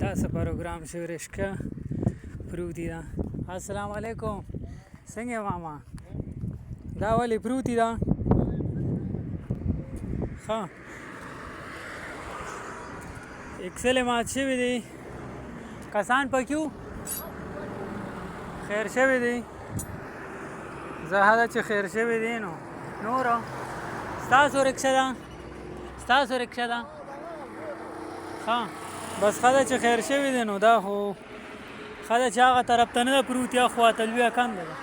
دا څه پروګرام شو؟ رشکه پروتي ده. السلام علیکم، څنګه ماما؟ دا ولې پروتي ده؟ ښه، اکسل مات شوی دی، کسان پکې خیر شوی دی. زه هغه چې خیر شوی دی. نو نور ستاسو رکشه ده؟ ستاسو رکشه ده؟ ښه، بس ښه ده چې خیر شوی دی. نو دا خو ښه ده چې هغه طرف ته نه ده پروت، یا خوا ته لویه کنده ده.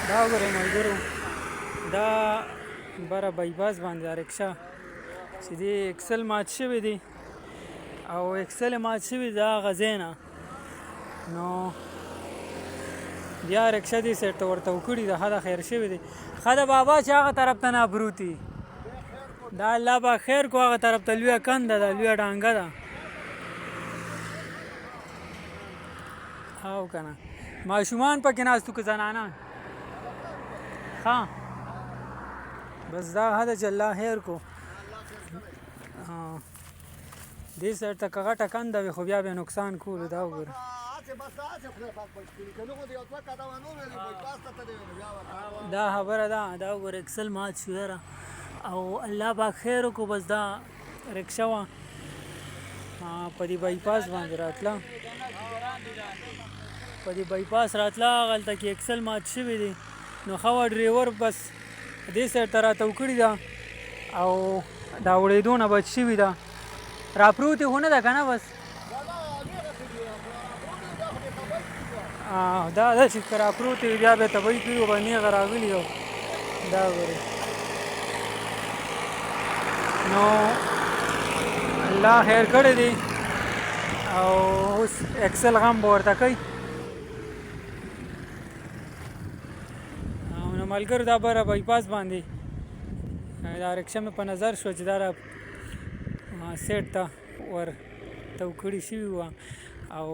دا وګورئ ملګرو، دا بره بایپاس باندې دا رکشه چې دی اکسل مات شوی دی، او اکسل مات شوی دا هغه ځای نه، نو بیا رکشه دې سیټ ته ورته وکړي ده. ښه ده، خیر شوی دی. ښه ده بابا چې هغه طرف ته نه پروتي دا. الله پاک خیر کو، هغه طرف ته لویه کنده ده، لویه ډانګه ده. او که نه ماشومان پکې ناست که زنانه؟ ښه، بس دا ښه ده چې الله خیر کو. دې سایډ ته که غټه کنده وي، خو بیا به نقصان کولو. دا وګوره. دا خبره ده. دا وګوره، اکسل مات شو یاره، او الله پاک خیر وکړو. بس دا رکشه وه، په دې بایپاس باندې راتله، په دې بایپاس راتله، هغلته کې اکسل مات شوی دی. نو ښه وه ډریور بس دې سایډ ته راته وکړي ده، او دا وړېدو نه بچ شوي ده. راپروتې خو نه ده که نه؟ بس دا ده چې که راپروتې وي، بیا به تبعي کړي وو، به نېغه راغلي. او دا ګورې، نو الله خیر کړی دی، او اوس اکسل غم به ورته کوي. نو ملګرو، دا بره بایپاس باندې دا رکشه مې په نظر شو چې دا را سیټ ته ور تو کړي شوي وه، او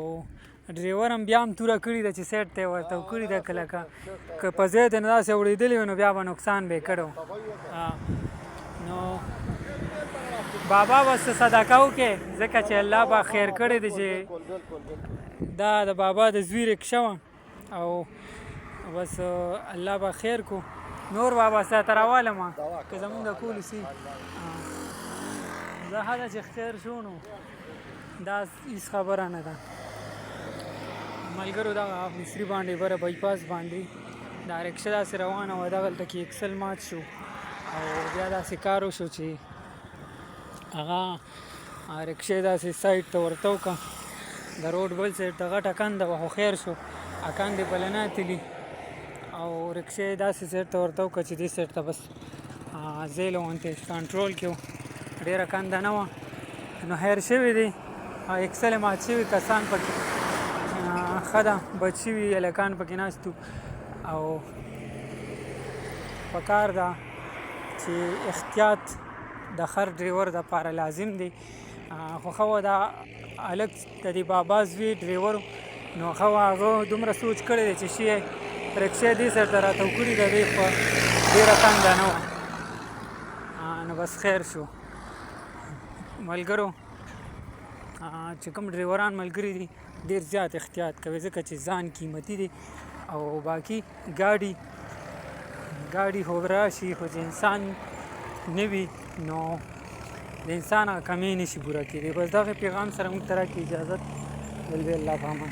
ډریور هم بیا هم توره کړې ده چې سیټ ته یې ورته کړې ده. کله که په ځای د نه داسې اوړېدلې وي، نو بیا به نقصان به یې کړی. نو بابا بس صدقه وکړي، ځکه چې الله به خیر کړی دی چې دا د بابا د زوی رکشه وه، او بس الله به خیر کو. نور بابا سره راواله ما که زمونږ کول سي. زه هغه چې خیر شو، نو دا هیڅ خبره نه ده. ملګرو، دغه مصري باندې بره بایپاس باندې دا رکشه داسې روانه وه، دغلته کې اکسل مات شو، او بیا داسې کار وشو چې هغه رکشې داسې سایډ ته ورته وکړه، د روډ بل سایډ ته غټه کنده وه، خو خیر شو، کندې پله نه تلي، او رکشې داسې سایډ ته ورته وکړه چې دې سایډ ته بس ځای له غونتې کنټرول کې، ډېره کنده نه وه. نو خیر شوی دی، اکسل مات شوي، کسان پکې ښه ده بچ شوي، هلکان پکې ناست. او پکار ده چې احتیاط د هر ډریور دپاره لازم دی. خو ښه وه دا هلک د دې بابا زوی ډریور، نو ښه وه هغه دومره سوچ کړی دی چې شی رکشې دې سایډ ته راتاو کړي ده، دې خو ډېره کنده نه وه. نو بس خیر شو. ملګرو، چې کوم ډریوران ملګري دي، ډېر زیات احتیاط کوي، ځکه چې ځان قیمتي دی، او باقي ګاډي ګاډي خو راشي، خو چې انسان نه وي، نو د انسان هغه کمی نشي پوره کېدی. بس دغه پیغام سره موږ ته راکړي اجازت. بل بیا الله په امان.